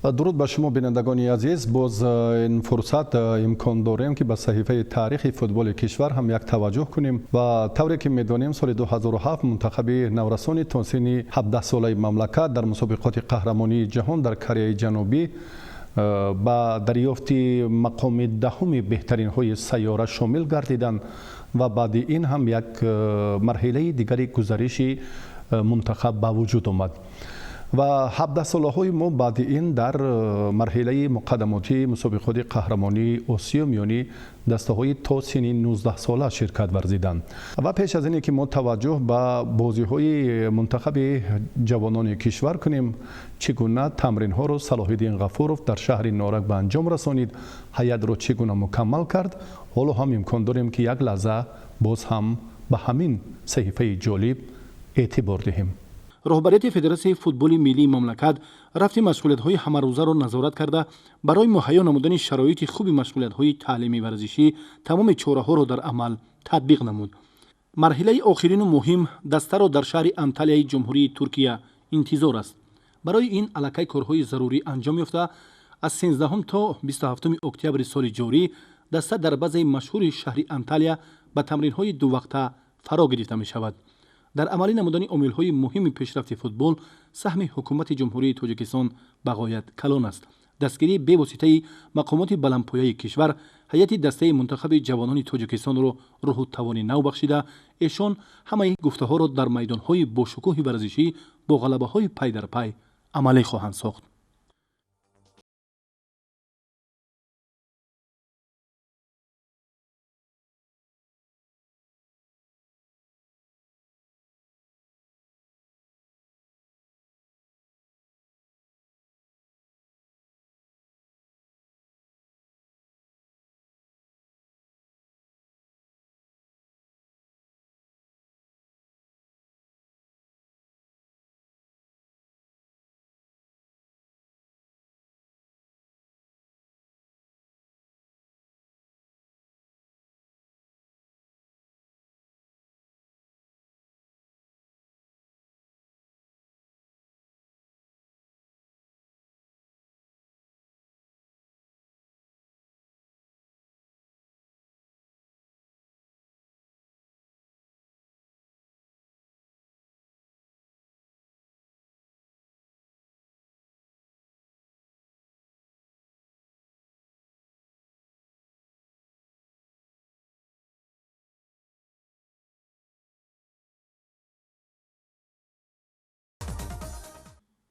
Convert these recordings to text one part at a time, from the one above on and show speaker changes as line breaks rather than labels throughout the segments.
Дуруд ба шумо, бинандагони азиз. Боз ин фурсат имкон дорем, ки ба саҳифаи таърихи футболи кишвар ҳам як таваҷҷӯҳ кунем. Ва тавре ки медонем, соли 2007 мунтахаби наврасони то синни 17-солаи мамлакат дар мусобиқоти қаҳрамонии ҷаҳон дар Кореяи Ҷанубӣ ба дарёфти мақоми даҳуми беҳтаринҳои сайёра шомил гардиданд. Ва баъди ин ҳам як марҳилаи дигари гузариши мунтахаб ба вуҷуд омад ва 17-солаҳои мо баъди ин дар марҳилаи муқаддамотии мусобиқоти қаҳрамонии Осиё миёни дастаҳои то синни 19-сола ширкат варзиданд. Ва пеш аз ине ки мо таваҷҷӯҳ ба бозиҳои мунтахаби ҷавонони кишвар кунем, чӣ гуна тамринҳоро Салоҳиддин Ғафуров дар шаҳри Норак ба анҷом расонид, ҳайатро чӣ гуна мукаммал кард, ҳоло ҳам имкон дорем, ки як лаҳза боз ҳам ба ҳамин саҳифаи ҷолиб эътибор диҳем.
Роҳбарияти Федератсияи футболи миллии мамлакат рафти машғулиятҳои ҳамарӯзаро назорат карда, барои муҳайё намудани шароити хуби машғулиятҳои таълимӣ варзишӣ тамоми чораҳоро дар амал татбиқ намуд. Марҳилаи охирину муҳим дастаро дар шаҳри Анталияи Ҷумҳурии Туркия интизор аст. Барои ин аллакай корҳои зарурӣ анҷом ёфта, аз 13 то 27 октябри соли ҷорӣ даста дар базаи машҳури шаҳри Анталия ба тамринҳои дувақта фаро гирифта мешавад. Дар амалӣ намудани омилҳои муҳими пешрафти футбол саҳми Ҳукумати Ҷумҳурии Тоҷикистон бағоят калон аст. Дастгирии бевоситаи мақомоти баландпояи кишвар ҳайати дастаи мунтахаби ҷавонони Тоҷикистонро рӯҳу тавони нав бахшида, эшон ҳамаи гуфтаҳоро дар майдонҳои бошукӯҳи варзишӣ бо ғалабаҳои пай дар пай амалӣ хоҳанд сохт.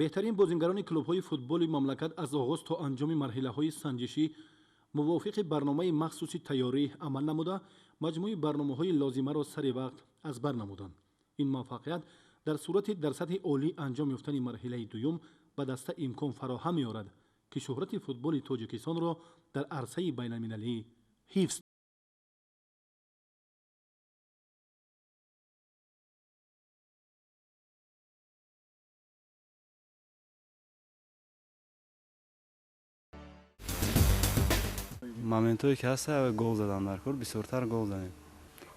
Беҳтарин бозингарони клубҳои футболи мамлакат аз оғоз то анҷоми марҳилаҳои санҷишӣ мувофиқи барномаи махсуси тайёрӣ амал намуда, маҷмӯи барномаҳои лозимаро сари вақт аз бар намуданд. Ин муваффақият дар сурати дар сатҳи олӣ анҷом ёфтани марҳилаи дуюм ба даста имкон фароҳам меорад, ки шӯҳрати футболи Тоҷикистонро дар арсаи байналмилалӣ ҳифз.
Моментҳое ки ҳаста, гол задан дар кор, бисёртар гол занем.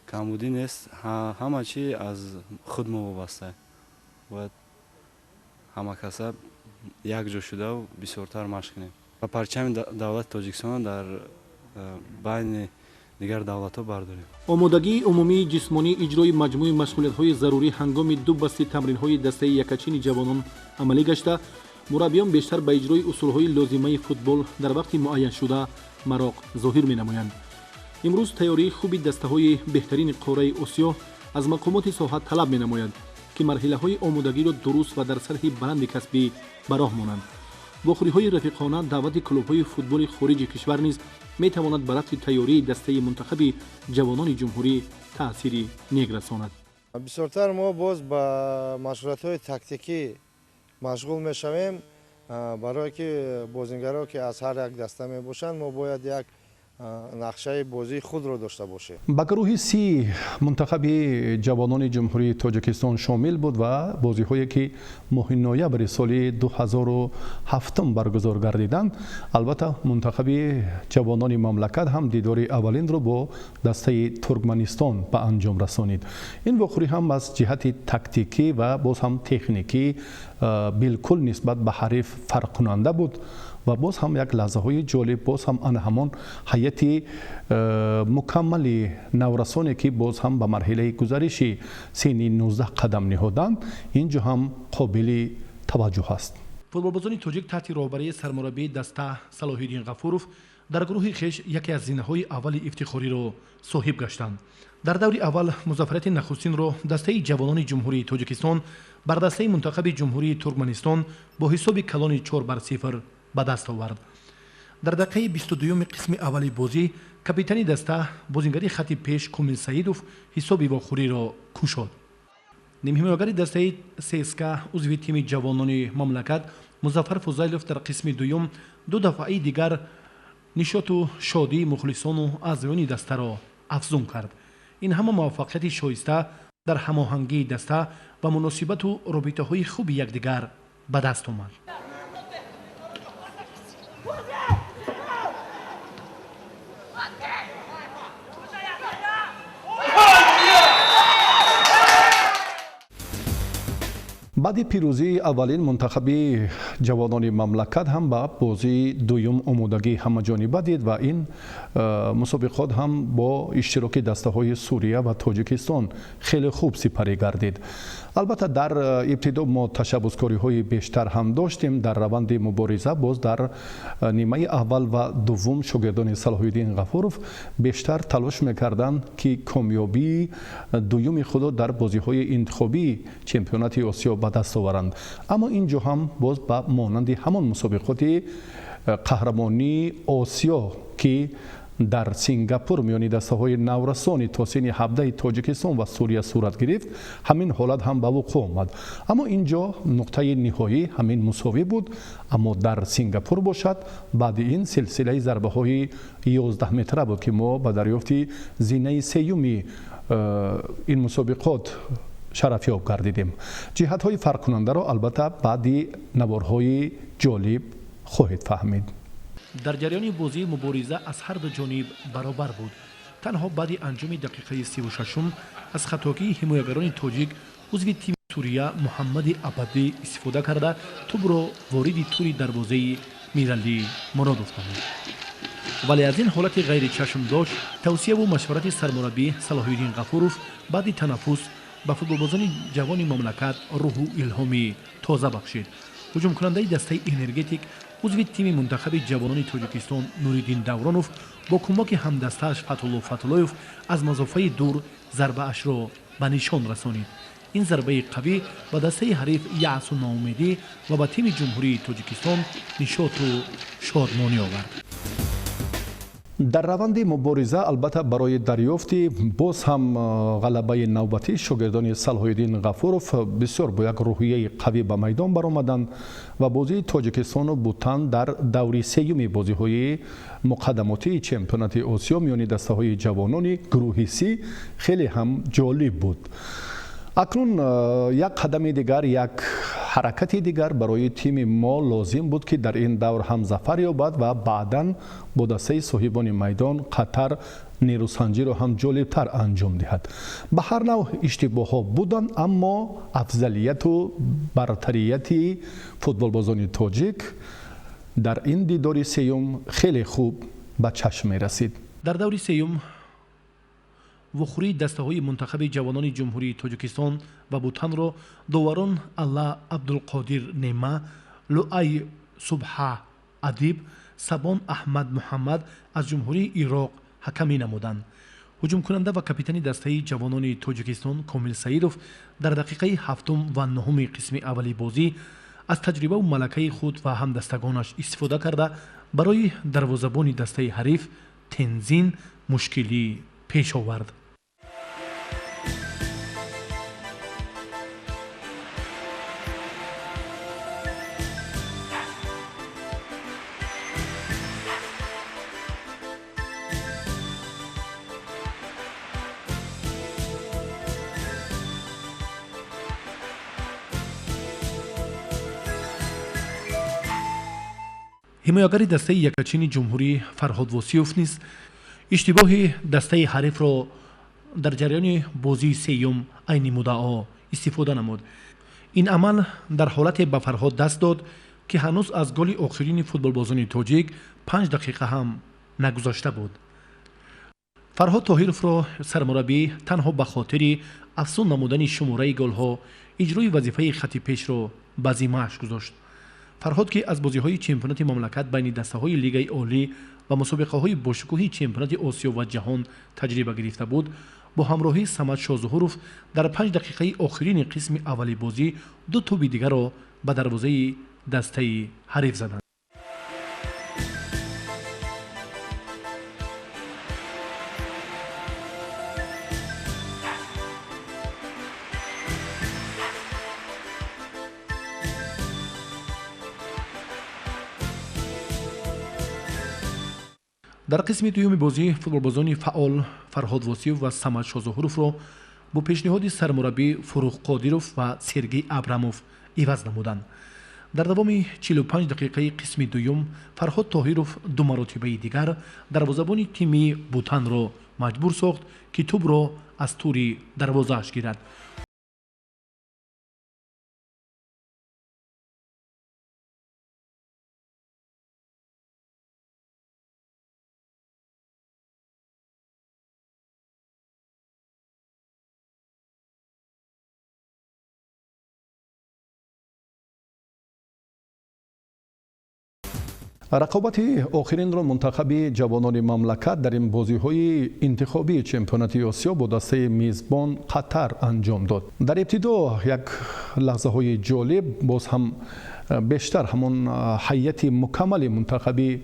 Камбудӣ нест, ҳама чи аз худ мо вобаста. Бояд ҳама каса якҷо шудаву бисёртар машқ кунем ва парчами давлати Тоҷикистонро дар байни дигар давлатҳо бардорем.
Омодагии умумии ҷисмонӣ, иҷрои маҷмӯи машғулиятҳои зарурӣ ҳангоми ду басти тамринҳои дастаи якачини ҷавонон амалӣ гашта, мураббиён бештар ба иҷрои усулҳои лозимаи футбол дар вақти муайяншуда мароқ зоҳир менамоянд. Имрӯз тайёрии хуби дастаҳои беҳтарини қораи Осиё аз мақомоти соҳа талаб менамояд, ки марҳилаҳои омодагиро дуруст ва дар сатҳи баланди касбӣ ба роҳ монанд. Вохӯриҳои рафиқона, даъвати клубҳои футболи хориҷи кишвар низ метавонад ба рафти тайёрии дастаи мунтахаби ҷавонони ҷумҳурӣ таъсири нек расонад.
Бисёртар мо боз ба машғулиятҳои тактикӣ машғул мешавем, барое ки бозингаро, ки аз ҳар як даста мебошанд, мо бояд як Нақшаи бозии худро дошта бошем.
Ба гурӯҳи Си мунтахаби ҷавонони Ҷумҳурии Тоҷикистон шомил буд ва бозиҳое ки моҳи ноябри соли 2007 баргузор гардиданд, албатта мунтахаби ҷавонони мамлакат ҳам дидори аввалинро бо дастаи Туркманистон ба анҷом расонид. Ин вохӯрӣ ҳам аз ҷиҳати тактикӣ ва боз ҳам техникӣ билкул нисбат ба ҳариф фарқкунанда буд ва боз ҳам як лаҳзаҳои ҷолиб, боз ҳам ана ҳамон ҳайати мукаммали наврасоне ки боз ҳам ба марҳилаи гузариши синни 19 қадам ниҳоданд, ин ҷо ҳам қобили таваҷҷӯҳ аст.
Футболбозони тоҷик таҳти роҳбарии сармураббии даста Салоҳиддин Ғафуров дар гурӯҳи хеш яке аз зинаҳои аввали ифтихориро соҳиб гаштанд. Дар даври аввал музаффарияти нахустинро дастаи ҷавонони Ҷумҳурии Тоҷикистон бар дастаи мунтахаби Ҷумҳурии Туркманистон бо ҳисоби калони 4-0 ба даст овард. Дар дақиқаи 22-юми қисми аввали бозӣ капитани даста, бозингари хати пеш Комил Саидов ҳисоби вохӯриро кушод. Нимҳимоягари дастаи ЦСКА, узви тими ҷавонони мамлакат Музаффар Фузайлов дар қисми дуюм ду дафъаи дигар нишоту шодии мухлисону аъзоёни дастаро афзун кард. Ин ҳама муваффақияти шоиста дар ҳамоҳангии даста ва муносибату робитаҳои хуби якдигар ба даст омад.
Баъди пирӯзии аввалин мунтахаби ҷавонони мамлакат ҳам ба бозии дуюм омодагии ҳамаҷониба дид ва ин мусобиқот ҳам бо иштироки дастаҳои Сурия ва Тоҷикистон хеле хуб сипарӣ гардид. Албатта, дар ибтидо мо ташаббускориҳои бештар ҳам доштем дар раванди мубориза. Боз дар нимаи аввал ва дуввум шогирдони Салоҳиддин Ғафуров бештар талош мекарданд, ки комёбии дуюми худро дар бозиҳои интихобии чемпионати Осиё ба даст оваранд. Аммо ин ҷо ҳам боз ба монанди ҳамон мусобиқоти қаҳрамонии Осиё, ки дар Сингапур миёни дастаҳои наврасони то синни 17 Тоҷикистон ва Сурия сурат гирифт, ҳамин ҳолат ҳам ба вуқӯъ омад. Аммо ин ҷо нуқтаи ниҳоӣ ҳамин мусовӣ буд. Аммо дар Сингапур бошад, баъди ин силсилаи зарбаҳои 11 метра буд, ки мо ба дарёфти зинаи сеюми ин мусобиқот шарафёб гардидем. Ҷиҳатҳои фарқкунандаро албатта баъди наворҳои ҷолиб хоҳед фаҳмид.
Дар ҷараёни бозӣ мубориза аз ҳар ду ҷониб баробар буд. Танҳо баъди анҷоми дақиқаи 36-ум аз хатокии ҳимоягарони тоҷик узви тими Сурия Муҳаммади Абадӣ истифода карда тӯбро вориди тури дарвозаи Миралӣ Муродов намуд. Вале аз ин ҳолати ғайричашмдошт тавсияву машварати сармураббӣ Салоҳиддин Ғафуров баъди танаффус ба футболбозони ҷавони мамлакат рӯҳу илҳоми тоза бахшид. Ҳуҷумкунандаи дастаи Энергетик, узви тими мунтахаби ҷавонони Тоҷикистон Нуриддин Давронов бо кӯмаки ҳамдастааш Фатҳулло Фатҳуллоев аз мазофаи дур зарбаашро ба нишон расонид. Ин зарбаи қавӣ ба дастаи ҳариф яъсу ноумедӣ ва ба тими Ҷумҳурии Тоҷикистон нишоту шодмонӣ овард.
Дар раванди мубориза албатта барои дарёфти боз ҳам ғалабаи навбатӣ шогирдони Салоҳиддин Ғафуров бисёр бо як рӯҳияи қавӣ ба майдон баромаданд ва бозии Тоҷикистону Бутан дар даври сеюми бозиҳои муқаддамотии чемпионати Осиё миёни дастаҳои ҷавонони гурӯҳи Си хеле ҳам ҷолиб буд. Акнун як қадами дигар, як ҳаракати дигар барои тими мо лозим буд, ки дар ин давр ҳам зафар ёбад ва баъдан бо дастаи соҳибони майдон Қатар нерӯсанҷиро ҳам ҷолибтар анҷом диҳад. Ба ҳар навъ иштибоҳҳо буданд, аммо афзалияту бартарияти футболбозони тоҷик дар ин дидори сеюм хеле хуб ба чашм мерасид.
Дар даври сеюм вохӯрии дастаҳои мунтахаби ҷавонони Ҷумҳурии Тоҷикистон ва Бутанро доварон Алла Абдулқодир Нема, Луай Субҳа Адиб, Сабон Аҳмад Муҳаммад аз Ҷумҳурии Ироқ ҳакамӣ намуданд. Ҳуҷумкунанда ва капитани дастаи ҷавонони Тоҷикистон Комил Саидов дар дақиқаи ҳафтум ва нуҳуми қисми аввали бозӣ аз таҷрибаву малакаи худ ва ҳамдастагонаш истифода карда барои дарвозабони дастаи ҳариф Тензин мушкилӣ пеш овард. Ҳимоягари дастаи якачини ҷумҳурӣ Фарҳод Восиёв низ иштибоҳи дастаи ҳарифро дар ҷараёни бозии сеюм айни муддао истифода намуд. Ин амал дар ҳолате ба Фарҳод даст дод, ки ҳанӯз аз голи охирини футболбозони тоҷик 5 дақиқа ҳам нагузашта буд. Фарҳод Тоҳировро сармураббӣ танҳо ба хотири афзун намудани шумораи голҳо иҷрои вазифаи хатти пешро ба зиммааш гузошт. Фарҳод, ки аз бозиҳои чемпионати мамлакат байни дастаҳои Лигаи Олӣ ва мусобиқаҳои бошукӯҳи чемпионати Осиё ва ҷаҳон таҷриба гирифта буд, бо ҳамроҳии Самад Шозуҳуров дар 5 дақиқаи охирини қисми аввали бозӣ 2 тӯби дигарро ба дарвозаи дастаи ҳариф заданд. Дар қисми дуюми бозӣ футболбозони фаъол Фарҳод Восиёв ва Самад Шозуҳуровро бо пешниҳоди сармураббӣ Фуруғ Қодиров ва Сергей Абрамов иваз намуданд. Дар давоми 45 дақиқаи қисми дуюм Фарҳод Тоҳиров 2 маротибаи дигар дарвозабони тими Бутанро маҷбур сохт, ки тӯбро аз тури дарвозааш гирад.
Рақобати охиринро мунтахаби ҷавонони мамлакат дар ин бозиҳои интихобии чемпионати Осиё бо дастаи мизбон Қатар анҷом дод. Дар ибтидо як лаҳзаҳои ҷолиб, боз ҳам бештар ҳамон ҳайати мукаммали мунтахаби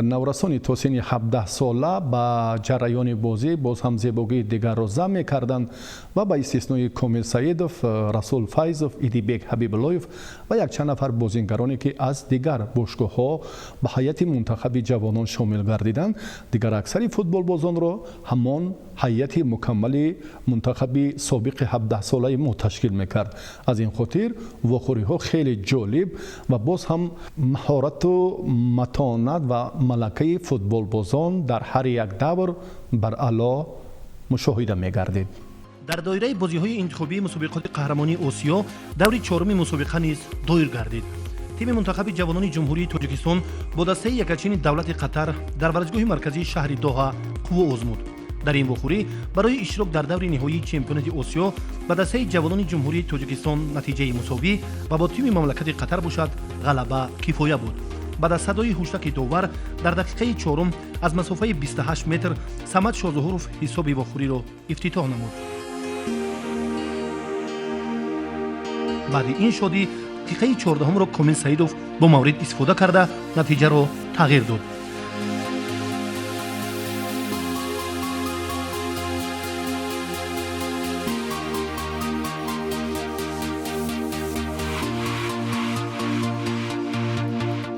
наврасони то синни 17 сола ба ҷараёни бозӣ боз ҳам зебогии дигарро зам мекарданд ва ба истиснои Комил Саидов, Расул Файзов, Идибек Ҳабибуллоев ва якчанд нафар бозингароне, ки аз дигар бошгоҳҳо ба ҳайати мунтахаби ҷавонон шомил гардиданд, дигар аксари футболбозонро ҳамон ҳайати мукаммали мунтахаби собиқи 17-солаи мо ташкил мекард. Аз ин хотир вохӯриҳо хеле ҷолиб ва боз ҳам маҳорату матонат ва малакаи футболбозон дар ҳар як давр бар аъло мушоҳида мегардид.
Дар доираи бозиҳои интихобии мусобиқоти қаҳрамонии Осиё даври чоруми мусобиқа низ доир гардид. Тими мунтахаби ҷавонони Ҷумҳурии Тоҷикистон бо дастаи якачини давлати Қатар дар варзишгоҳи марказии шаҳри Доҳа қувва озмуд. Дар ин вохӯрӣ барои иштирок дар даври ниҳоии чемпионати Осиё ба дастаи ҷавонони Ҷумҳурии Тоҷикистон натиҷаи мусовӣ ва бо тими мамлакати Қатар бошад ғалаба кифоя буд. Баъд аз садои ҳуштаки довар дар дақиқаи чорум аз масофаи 28 метр Самад Шозуҳуров ҳисоби вохӯриро ифтитоҳ намуд. Баъди ин шодӣ дақиқаи 14-ро Комил Саидов бо маврид истифода карда натиҷаро тағйир дод.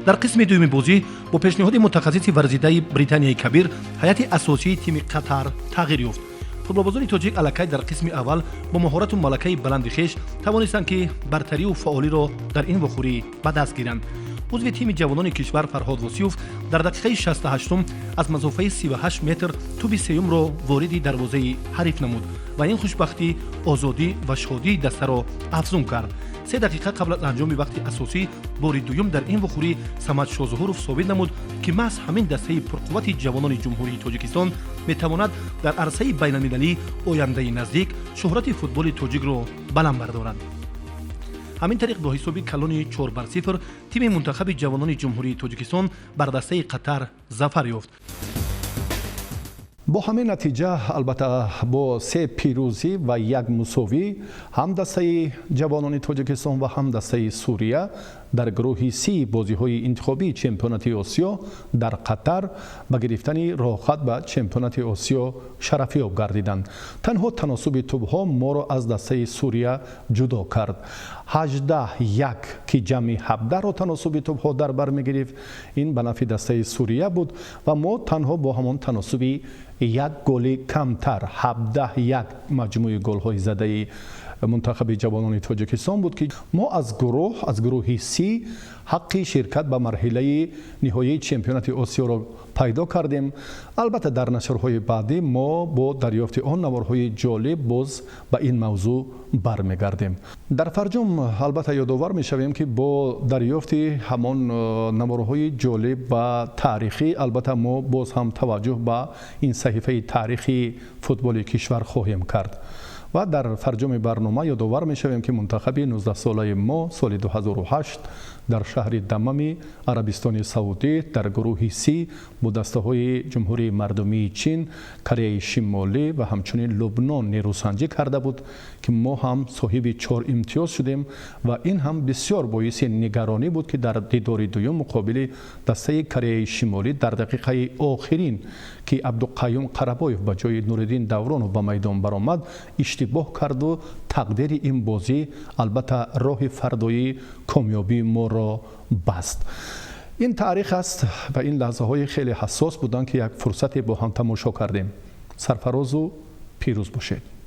Дар қисми дуюми бозӣ бо пешниҳоди мутахассиси варзидаи Британияи Кабир ҳайати асосии тими Қатар тағйир ёфт. Футболбозони тоҷик аллакай дар қисми аввал бо маҳорату малакаи баланди хеш тавонистанд, ки бартариву фаъолиро дар ин вохӯрӣ ба даст гиранд. Узви тими ҷавонони кишвар Фарҳод Восиёв дар дақиқаи 68 аз масофаи 38 метр тӯби сеюмро вориди дарвозаи ҳариф намуд ва ин хушбахтӣ озодӣ ва шодии дастаро афзун кард. 3 дақиқа қабл аз анҷоми вақти асосӣ бори дуюм дар ин вохӯрӣ Самад Шозуҳуров собит намуд, ки маҳз ҳамин дастаи пурқуввати ҷавонони Ҷумҳурии Тоҷикистон метавонад дар арсаи байналмилалӣ ояндаи наздик шӯҳрати футболи тоҷикро баланд бардорад. Ҳамин тариқ бо ҳисоби калони 4-0 тими мунтахаби ҷавонони Ҷумҳурии Тоҷикистон бар дастаи Қатар зафар ёфт.
Бо ҳамин натиҷа, албатта бо 3 пирӯзӣ ва 1 мусовӣ, ҳам дастаи ҷавонони Тоҷикистон ва ҳам дастаи Сурия дар гурӯҳи 30 бозиҳои интихобии чемпионати Осиё дар Қатар ба гирифтани роҳхат ба чемпионати Осиё шарафёб гардиданд. Танҳо таносуби тӯбҳо моро аз дастаи Сурия ҷудо кард. 18-1 ки ҷамъи 17-ро таносуби тӯбҳо дар бар мегирифт, ин ба нафъи дастаи Сурия буд ва мо танҳо бо ҳамон таносуби 1 голи камтар 17-1 маҷмӯи голҳои задаи Мунтахаби ҷавонони Тоҷикистон буд, ки мо аз гурӯҳ, аз гурӯҳи Си, ҳаққи ширкат ба марҳилаи ниҳоии чемпионати Осиёро пайдо кардем. Албатта, дар нашрҳои баъдӣ мо бо дарёфти он наворҳои ҷолиб боз ба ин мавзӯъ бармегардем. Дар фарҷом, албатта, ёдовар мешавем, ки бо дарёфти ҳамон наворҳои ҷолиб ва таърихӣ, албатта, мо боз ҳам таваҷҷӯҳ ба ин саҳифаи таърихи футболи кишвар хоҳем кард. Ва дар фарҷоми барнома ёдовар мешавем, ки мунтахаби 19-солаи мо соли 2008 дар шаҳри Дамами Арабистони Саудӣ дар гурӯҳи Си бо дастаҳои Ҷумҳурии Мардумии Чин, Кореяи Шимолӣ ва ҳамчунин Лубнон нерӯсанҷӣ карда буд, ки мо ҳам соҳиби чор имтиёз шудем. Ва ин ҳам бисёр боиси нигаронӣ буд, ки дар дидори дуюм муқобили дастаи Кореяи Шимолӣ дар дақиқаи охирин, ки Абдуқаюм Қарабоев ба ҷои Нуриддин Давронов ба майдон баромад, иштибоҳ карду тақдири ин бозӣ, албатта, роҳи фардоии комёбии моро баст. Ин таърих аст ва ин лаҳзаҳои хеле ҳассос буданд, ки як фурсате бо ҳам тамошо кардем. Сарфарозу пирӯз бошед.